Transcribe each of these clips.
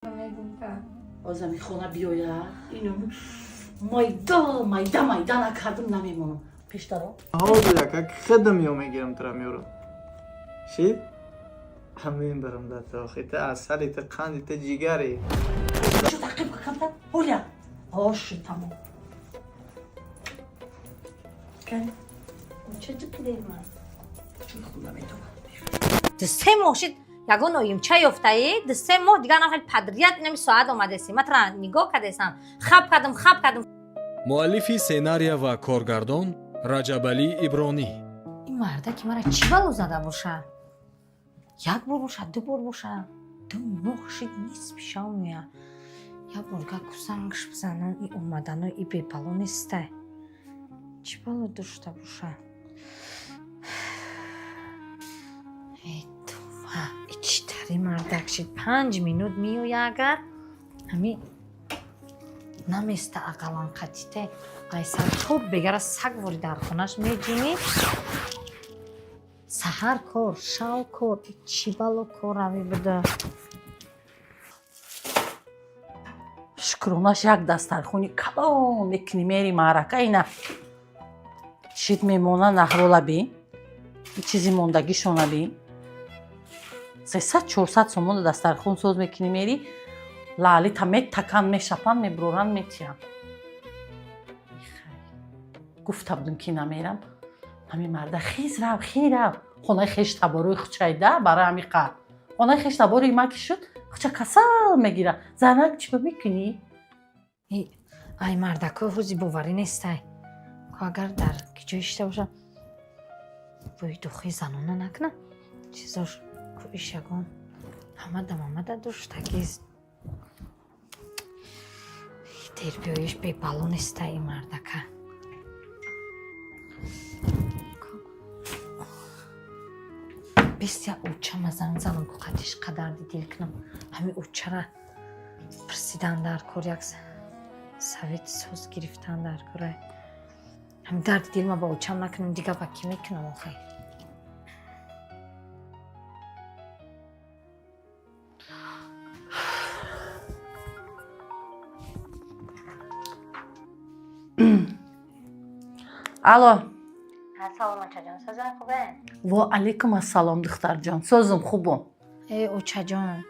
Озами хона биёя, ино майда майда майда накардам, намемонам. Пештаро. Ҳозир яка хидм ё мегирам, тура меёрам. Шид? Ҳамин барам дата охи, та асали, та қанди, та ҷигари. Шо тақиб камта? Ҳоля. Ҳош тамом. Кай? Ча ҷиқидем ман? Чун хунда метавонам. 2-3 моҳ шид, ягон оимча ёфтаӣ, 2-3 моҳ дигар нахел падрият инами соат омадеси. Ман тра нигоҳ кардесам. Хаб кардам, хаб кардам. Муаллифи сценария ва коргардон Раҷабалӣ Ибронӣ. Ин марда ки мара чӣ бало зада боша? Як бор боша, ду бор боша. 2 моҳ шид, нисфи шав мея. Як бор га кусангш бизанам, и омадано и бебало нестай. Чӣ бало дошта боша? Эй, това, и чӣ тари мардак шид. 5 минут меоя агар, ҳами наместа ақаллан қатите. Айсар тоб бегара саг вори дар хонаш меҷинӣ. Саҳар кор, шав кор, чӣ бало кор рави буда. Шукронаш як дастархони калон мекунӣ, мери маърака, ина шид мемона наҳрола бин, чизи мондагишона бин. 300-400 сомона дастархон соз мекунӣ, мери лаълита метакан, мешапан, мебуроран, метиҳам. Гуфта будем ки намерам. Ҳамин марда хез рав, хе рав. Хонаи хеш таборои хучайда барои ҳами қар. Хонаи хеш таборои ма ки шуд, хуча касал мегира. Занак чӣ мекунӣ? Ай мардако ҳози боварӣ нестай. Ко агар дар ки ҷой шита боша, бӯи духи занона накна. Чизош ко ишагон ҳама дамамада доштагист. Дер биёиш бебало нестай ин мардака. Бес я учама занг занам, ку қатиш қадарди дил кунам. Ҳами учара пурсидан дар кор, як совети соз гирифтан дар кор. Ҳами дарди дилма ба учам накунам, дигар ба кӣ мекунам охи? Алло. Салом, очаҷон, созам хубе? Ва алайкум ассалом, духтарҷон. Созум хубом. Э, очаҷон,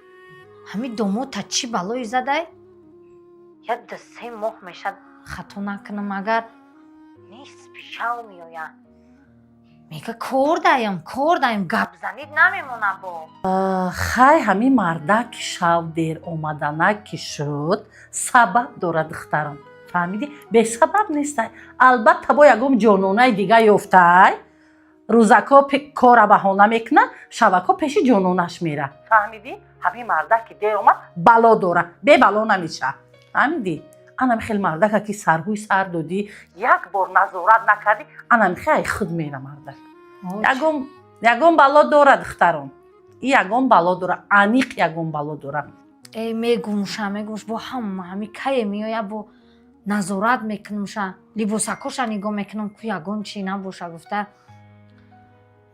ҳами домота чӣ балое задай? Як 2-3 моҳ мешад, хато накунам агар, нисфи шав меоя. Мега кор даям, кор даям, гап занид намемона бо. Хай, ҳамин мардак шав дер омадана ки шуд, сабаб дорад, духтарам. Фаҳмидӣ? Бесабаб нестай. Албатта бо ягон ҷононаи дига ёфтай. Рӯзако кора баҳона мекуна, шабако пеши ҷононаш мера. Фаҳмидӣ? Ҳамин мардак ки дер омад, бало дора. Бебало намеша. Фаҳмидӣ? Анами хел мардака ки сарҳӯи сар додӣ, як бор назорат накардӣ, анами хел ай худ мера мардак. Ягон бало дора, духтарон. И ягон бало дора, аниқ ягон бало дора. Э, мегумша, мегумш, бо ҳама ҳами кае меоя, бо назорат мекунамша, либосакоша нигоҳ мекунам, ку ягон чи набоша гуфта.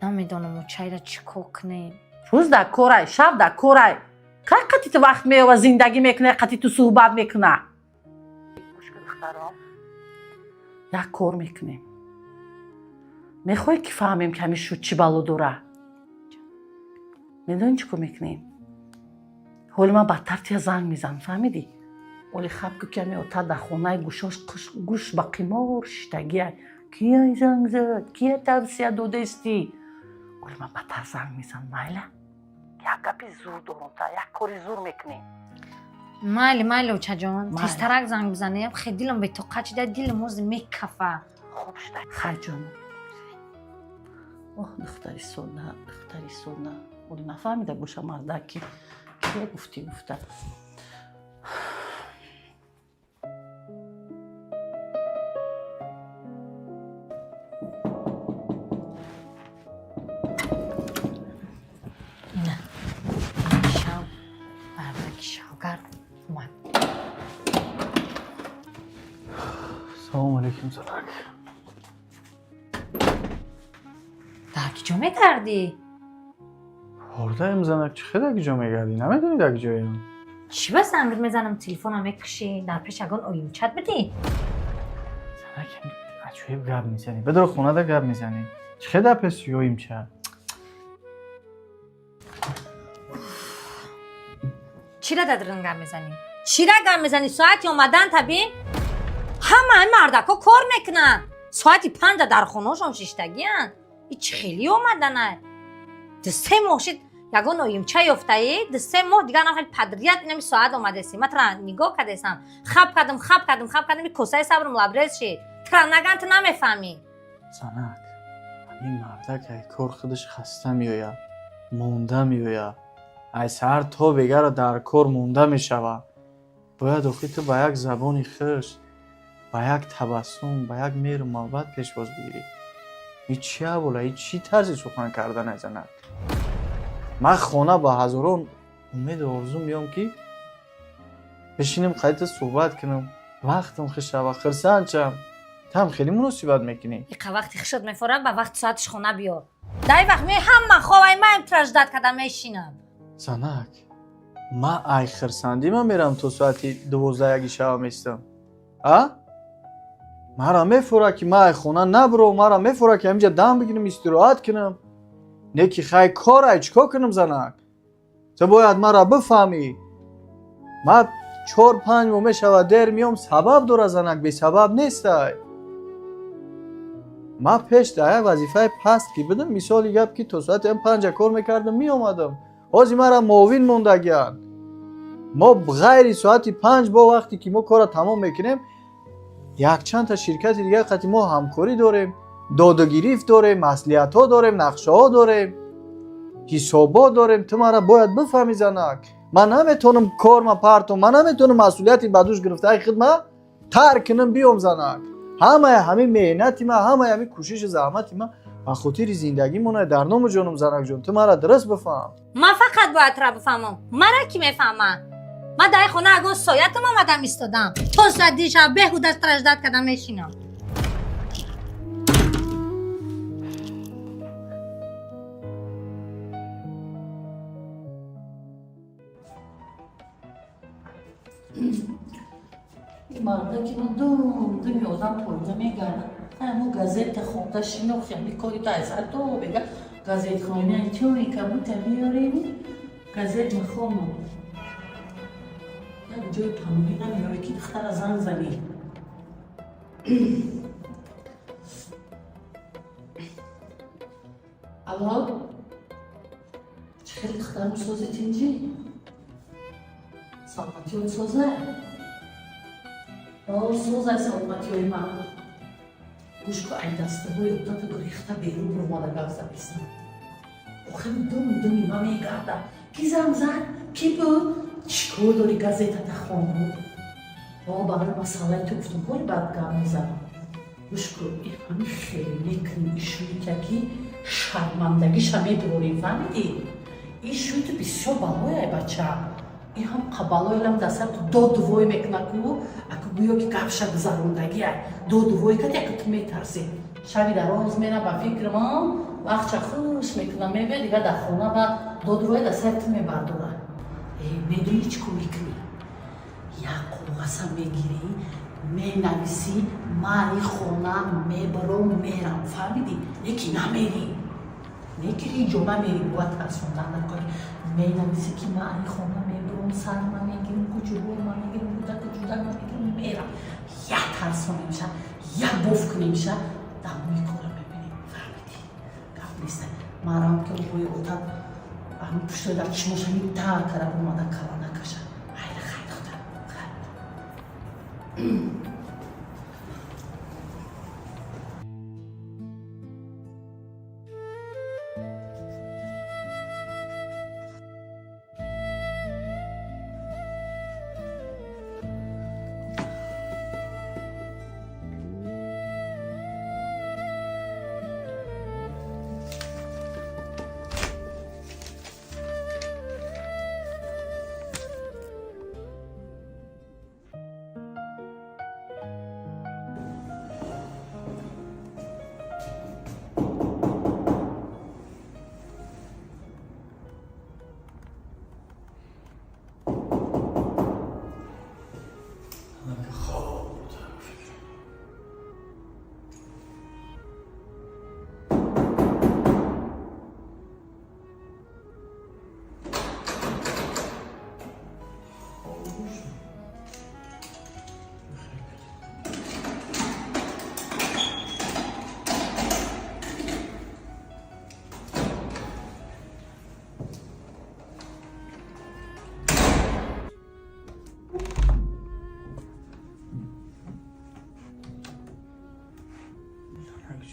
Намедонам очайра чӣ кор кунем. Рӯз дар корай, шаб дар корай. Кай қати ту вақт меёва, зиндагӣ мекуна, қати ту суҳбат мекуна? Як кор мекунем. Мехоҳӣ ки фаҳмем ки ҳамин шуд чӣ бало дора? Медонӣ чӣ кор мекунем? Ҳоли ман бадтар тия занг мезанам, фаҳмидӣ? Оли хаб ку ки ҳамин ота дар хонаи гӯшош гӯш ба қимор шиштагиай. Кия занг зад? Кия тавсия додестӣ? Оли ман бадтар занг мезанам, майла? Як гапи зур дорам та, як кори зур мекунем. Майли, майли, очаҷон, Майли. тезтарак занг бизанем, хе дилам бетоқат шида, дилам ҳозир мекафа. Хуб шуда. Хай ҷонам. Оҳ, духтари сона, духтари сона. Оли нафаҳмида боша мардак ки кия гуфтӣ гуфта. Ина шав мардаки шавгар омад. Салом алейкум, занак. Дар ки ҷо мегардӣ? Ҳордаем, занак, чӣ хел дар ки ҷо мегардӣ? Намедонӣ дар ки ҷоям? Чӣ ба занг мезанам, телефонам мекушӣ? Дар пеш ягон оимчат бидӣ? Занак, аҷоиб гап мезанӣ. Бедор, хонада гап мезанӣ. Чӣ хел дар пеш ёимча? Чира дадрин гап мезанӣ? Чира гап мезанӣ? Соати омадан табин, ҳамаи мардако кор мекунанд, соати 5-а дар хонаошон шиштагиянд. И чӣ хеле омаданай? 2-3 моҳ шид, ягон оимча ёфтаӣ, 2-3 моҳ дигар нахел подряд инами соат омадеси. Ма тра нигоҳ кардесам, хаб кардам, хаб кардам, хаб кардам, и косаи сабрам лабрез шид. Тра наган, ту намефаҳмӣ. Занак, ҳамин мардак ай кор худаш хаста меояд, монда меояд, ай саҳар то бегара дар кор монда мешавад. Бояд охи ту ба як забони хуш, ба як табассум, ба як меҳру муҳаббат пешвоз бигирӣ. И чӣ аҳвола, и чӣ тарзи сухан кардан, ай занак? Ман хона ба ҳазорон умеду орзу меом, ки бишинем, қайта суҳбат кунам, вақтам хуш шава, хурсанд шам. Там хеле муносибат мекунӣ. Иқа вақти хушот мефорам, ба вақти соатиш хона биё. Дар ин вақт меои, ҳама ховай, маем тра ждать карда мешинам. Занак, ман ай хурсандӣ ман мерам, то соати 12-1 шава местам. А мара мефора, ки ман ай хона набуром, мара мефора, ки ҳаминҷа дам бигирам, истироҳат кунам. Не ки хай кор, ай чӣ кор кунам, занак? Ту бояд мара бифаҳмӣ. Ман 4-5 моҳ мешавад дер меом, сабаб дора, занак, бесабаб нестай. Ман пеш дар як вазифаи паст ки будам, мисоли гап, ки то соати 5-а кор мекардам, меомадам. Ҳозир мара муовин мондагианд. Мо ғайри соати 5, бо вақте ки мо корро тамом мекунем, якчанд та ширкати дигар қати мо ҳамкорӣ дорем, додугирифт дорем, маслиҳатҳо дорем, нақшаҳо дорем, ҳисобот дорем. Ту мара бояд бифаҳмӣ, занак. Ман наметавонам корма партом, ман наметавонам масъулияти ба дӯш гирифтаи хидма тарк кунам, биём, занак. Ҳамаи ҳамин меҳнати ман, ҳамаи ҳамин кӯшишу заҳмати ман ба хотири зиндагимона дар ному ҷонум. Занакҷон, ту мара дуруст бифаҳм. Ман фақат бояд тра бифаҳмам? Мара кӣ мефаҳмад? Ман дар ин хона ягон соятам омадам истодам, то соат дишаб беҳуда тра ждать карда мешинам. Мардаки ман дум думи одам поида мегардад. Ҳамо газета хонда шинохи, ҳами кори тайсар то бега газетхона чой кабута меёреми, газет мехонам. Як ҷои паноҳӣ намеёре, ки духтара занг занӣ. Алло, чӣ хеле, духтарам, сози, тинҷӣ, саломатиёт соза? О, созай саломатиёи ман. Гӯш ку, ай дастаҳои одата гурехта берун омада гап задистам. Охир думи думи ман мегардам. Ки занг зад, ки буд? Чӣ кор дори, газетата хонду? О, барои масъалаи ту гуфтам, ҳоли баъд гап мезанам. Гӯш ку, ҳами хеле мекунем, ишӯита ки шармандагиша мебурорем, фаҳмидӣ? Ишӯиту бисёр балояй, бача. Ин ҳам қабалойлам дар сар доду вой мекуна ку, аку гӯё ки гапша гузарондагиай. Доду вой кард, яку ту метарсӣ. Шаби дароз мера ба фикрам, вақтча хуш мекуна, мебия дигар дар хона ба доду вой дар сари ту мебардора. Медонӣ чӣ кор мекунӣ? Як коғаза мегирӣ, менависӣ: ман хона мебаром, мерам, фаҳмидӣ? Неки намерӣ, неки ҳеҷ ҷо намерӣ, бояд тарсондан накунӣ. Менависӣ, ки ман хона мебаром, сарма мегирам, кучуборма мегирам, кӯдаку ҷудакма мегирам, мерам. Як тарсонемша, як боф кунемша, давоми кора мебинем, фаҳмидӣ? Гап нест. Марам ки обои отат ҳамин пуштои дар чишмош ҳамин тар кара омада кала накаша. Хайра, хай, духтар, хай.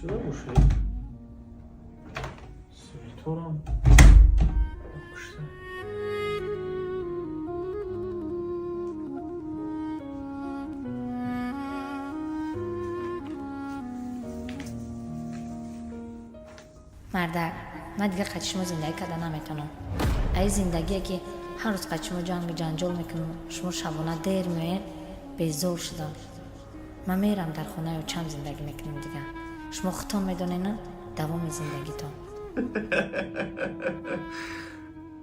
Шуда бошад, светорам кушта. Мардак, ман дигар қати шумо зиндагӣ карда наметавонам. Аи зиндагие ки ҳар рӯз қати шумо ҷангу ҷанҷол мекунам, шумо шабона дер меоед, безор шудам. Ман мерам, дар хонаи очам зиндагӣ мекунам дигар. Шумо худтон медонед, на давоми зиндагитон.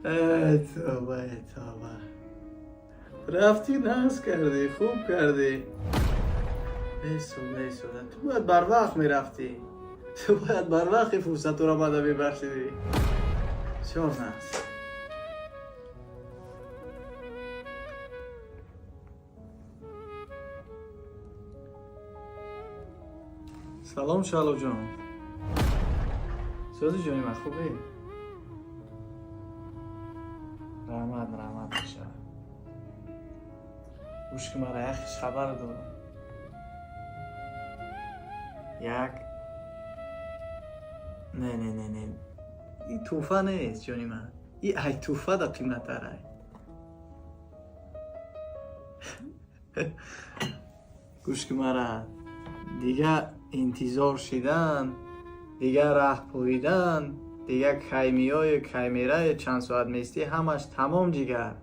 Эй тавба, эй тавба, рафтӣ, нағз кардӣ, хуб кардӣ. Бесо, бесо, ту бояд барвақт мерафтӣ, ту бояд барвақти фурсатро мада мебахшидӣ. Бисёр нағз. Салом, Шалоҷон. Сӯзи ҷони ман, хубе? Раҳмат, раҳмат мешавад. Гӯш ки, мара як хабар дорам. Як, не, не, не, не, и тӯҳфа нест, ҷони ман, и ай тӯҳфа да қиматтар ай. Гӯш ки, мара дига интизор шидан, дига раҳ поидан, дига каймиёю каймераю чанд соат местӣ, ҳамаш тамом, ҷигар.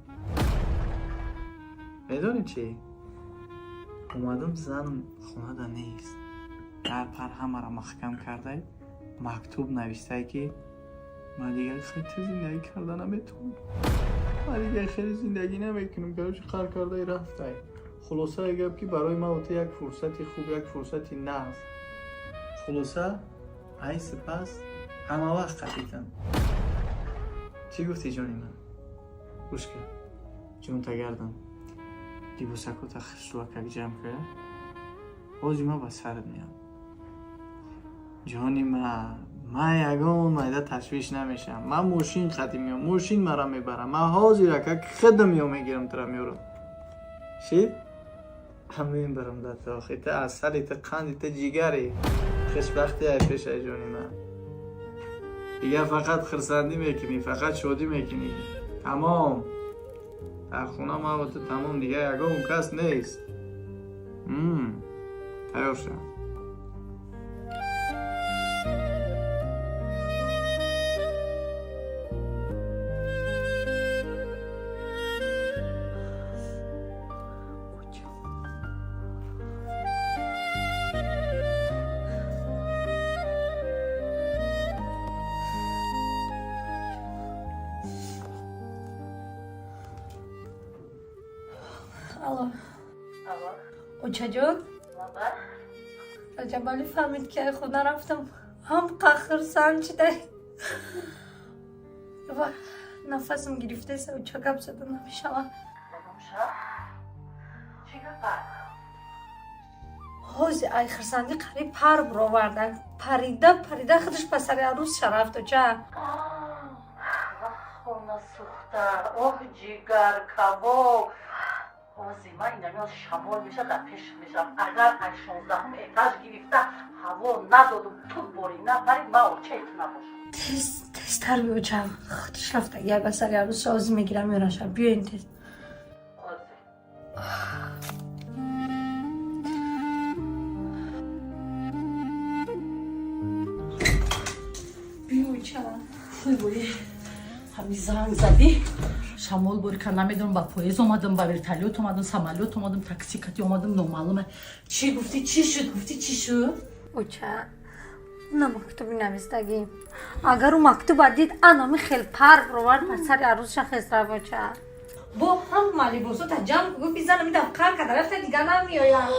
Медонӣ чӣ? Омадам, занам хонада нест, дар пар ҳамаро маҳкам кардай, мактуб навистай, ки ман дигар хеле зиндагӣ карда наметавонам, ман дигар хеле зиндагӣ намекунам. Короче, қар кардай рафтай. Хулосаи гап, ки барои ман ту як фурсати хуб, як фурсати нағз. Хулоса, ай сипас ҳама вақт қатитам. Чӣ гуфтӣ, ҷони ман? Гӯш кар, ҷонта гардам, либосакота хушрӯакак ҷамъ кара, ҳози ман ба сарат меям. Ҷони ман, ман ягон майда ташвиш намешавам, ман мошин қатӣ меом, мошин мара мебарам, ман ҳозир акак худам меом, мегирам, тура меорам. Шид ҳамин барам дата. Охи, ту асали, ту қанди, ту ҷигари, хушбахти ай пешай, ҷони ман. Дигар фақат хурсандӣ мекунӣ, фақат шодӣ мекунӣ, тамом. Дар хона ман ва ту, тамом, дигар ягон кас нест. Тайёр шав. Алло. Очаҷон, Раҷабалӣ фаҳмид, ки ай хона рафтам, ҳам қахрсан чидай ва нафасам гирифтеса, оча, гап зада намешавад. Чӣ гапа? Ҳози ай хирсандӣ қариб пар буроварда, парида парида худаш ба сари арӯсша рафт, оча. Хона сӯхта, оҳ, ҷигар кабоб. Ҳози ман инамиёз шамол меша, дар пеш мешавам. Агар ай 16-ум этаж гирифта ҳаво надодум, тут бори напарид, ман очаи ту набошам. Тез, тезтар биё, оча, худаш рафта я ба сари арӯсша, ҳози мегирам, меораша, биёин тез. Ҳози. Биё, оча. Вой, вой, ҳами занг задӣ, шамол бори ка, намедонам, ба поезд омадам, ба вертолёт омадам, самолёт омадам, такси кати омадам, номаълума. Чӣ гуфтӣ, чӣ шуд, гуфтӣ, чӣ шуд? Оча, на мактуби навистагӣ, агар ӯ мактуба дид, анами хел пар бировард, ба сари арӯсша хес рафт, оча. Бо ҳама либосота ҷамъ гуфт, бизанам, идам қар карда рафта, дигар намеоям.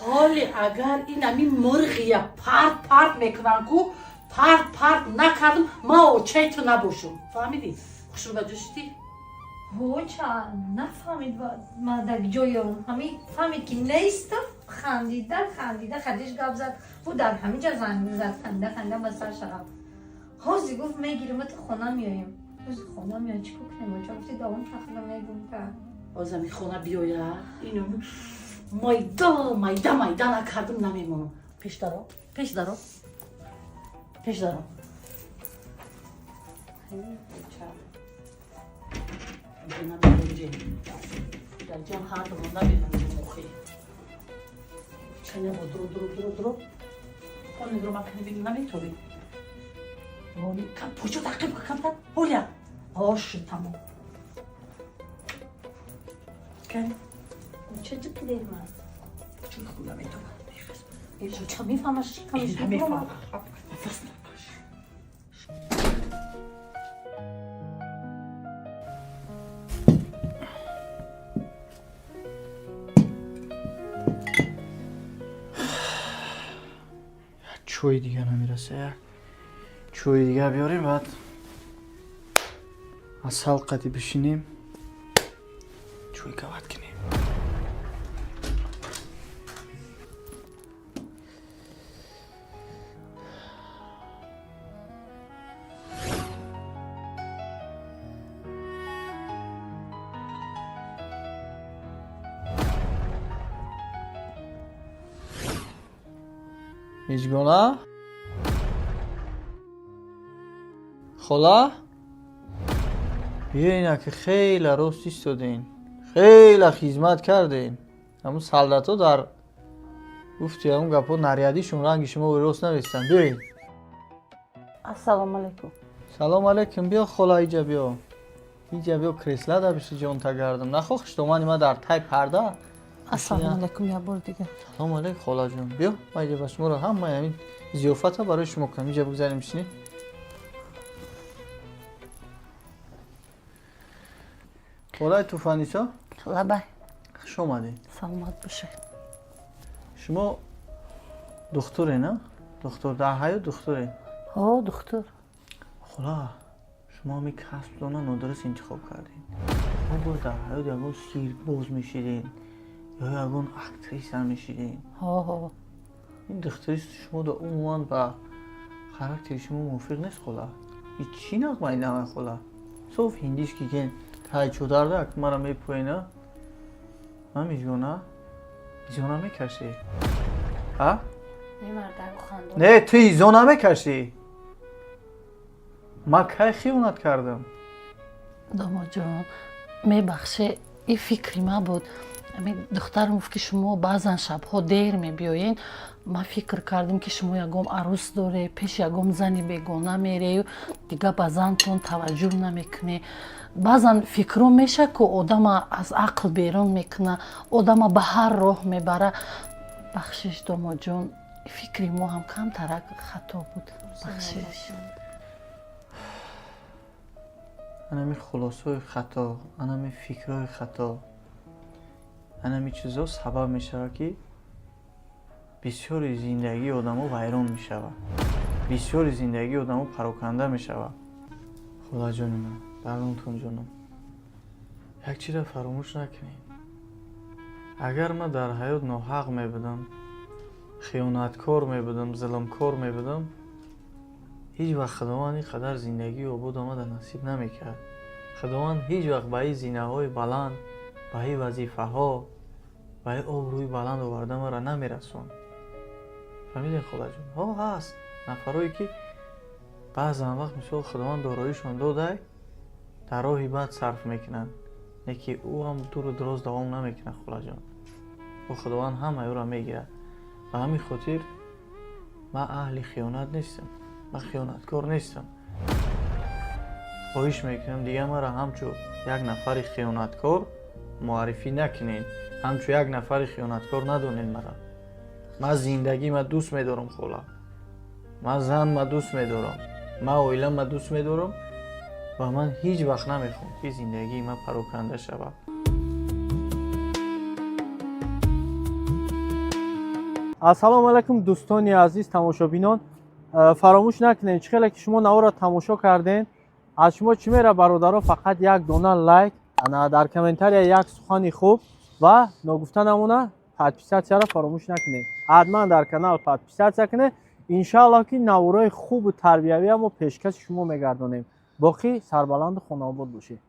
Ҳоли агар ин ами мурғия парт парт мекунам ку, парт парт накардум, ман очаи ту набошум, фаҳмидӣ? Хушрӯ ба ҷо шудӣ. Ҳоча нафаҳмид ман дар ҷоём. Ҳамин фаҳмид, ки нестам, хандида хандида хадиш гап зад. Ӯ дар ҳамин ҷа занг зад, хандида хандида ба сар шавам. Ҳози гуфт, мегирим, ту хона меоем. Ҳози хона меоем, чӣ кор кунем, оча? Гуфти давом шахда мегум ка. Ҳозами хона биёя, ино майда майда майда накардам, намемонам. Пеш даро, пеш даро, пеш даро. Намебинҷем, дар ҷам ҳардумон намебинҷем. Охи, чаня бо дуро дуро дуро дуро хони дуро макани бин наметоби. Почо тақиб камтар ҳоля ош тамом. Оча, ҷиқи дермаз. Почо хун наметоба. Оча мефаҳмаш. Намефаҳма. Нафас накаш. Чой дига намераса, як чой дига биёрем, баъд асал қати бишинем, чой кават кунем. Мижгона хола, биёина, ки хеле рост истоден, хеле хизмат карден. Ҳамун солдатҳо дар гуфти ҳамун гапҳо нарядишон ранги шумо рост навистанд. Биёин. Ассалому алайкум. Салом алайкум. Биё, хола, иҷа биё, иҷа биё, креслада биши, ҷонта гардам. Нахо, хуштомани ма дар тай парда. Ассалому алайкум як бор дига. Салом алайкум, холаҷон. Биё, ма иҷа ба шуморо ҳамаи ҳамин зиёфата барои шумо кунам. Иҷа бигзарем, бишинед. Холаи Тӯфанисо. Лабай. Хуш омадед. Саломат бошед. Шумо духтуре, на духтур? Дар ҳаёт духтуре? Ҳо, духтур. Хола, шумо ҳами касбтона нодуруст интихоб кардед. Шумо бояд дар ҳаёт ягон сиркбоз мешидед ё ягон актриса мешидед. Ҳо, ҳо. Ин духтури шумо да умуман ба характери шумо мувофиқ нест, хола. И чӣ нағмаи нағмаи, хола? Соф ҳиндишки кен тай чодардак мара мепӯена. Ман мижгона изо намекашӣ, а? Не, ту изо намекашӣ. Ман кай хиёнат кардам? Домодҷон, мебахше, ин фикри ма буд. Духтарам гуфт, ки шумо баъзан шабҳо дер мебиёед. Ман фикр кардам, ки шумо ягон арӯс доре, пеш ягон зани бегона мерею, дига ба зантон таваҷҷӯҳ намекунӣ. Баъзан фикрон меша, ку одама аз ақл берун мекуна, одама ба ҳар роҳ мебара. Бахшиш, домодҷон, фикри мо ҳам камтарак хато буд, бахшиш. Анами хулосҳои хато, анами фикрҳои хато, анами чизҳо сабаб мешавад, ки бисёри зиндагии одамо вайрон мешавад, бисёри зиндагии одамо пароканда мешавад. Холаҷони ман, дардонтон ҷонам, як чизро фаромӯш накунед: агар ман дар ҳаёт ноҳақ мебудам, хиёнаткор мебудам, зулмкор мебудам, ҳеҷ вақт Худованд ин қадар зиндагии обод омада насиб намекард. Худованд ҳеҷ вақт ба ин зинаҳои баланд, ба ин вазифаҳо, ба ин обрӯи баланд оварда маро намерасонд. Фаҳмидем, холаҷон? Ҳо, ҳаст нафарое, ки баъзан вақт, мисол, Худованд дороишон додай, дар роҳи бад сарф мекунанд, леки ӯ ҳам дуру дароз давом намекунад, холаҷон. Ӯ Худованд ҳамаи ӯро мегирад. Ба ҳамин хотир ман аҳли хиёнат нестам, ман хиёнаткор нестам. Хоҳиш мекунам, дигар маро ҳамчун як нафари хиёнаткор муаррифӣ накунед, ҳамчун як нафари хиёнаткор надонед мара. Ман зиндагима дӯст медорам, хола. Ман занма дӯст медорам, ман оилама дӯст медорам ва ман ҳеҷ вақт намехоҳам, ки зиндагии ман пароканда шавад. Ассалому алайкум, дӯстони азиз, тамошобинон. Фаромӯш накунед, чӣ хеле ки шумо наворо тамошо кардем, аз шумо чӣ мера, бародаро? Фақат як дона лайк. Ана дар комментария як сухани хуб ва ногуфта намона, подписаться ро фаромӯш накунед. Ҳатман дар канал подписаться кунед. Иншааллоҳ, ки наворои хубу тарбиявия мо пешкаши шумо мегардонем. Боқӣ сарбаланду хонаобод бошед.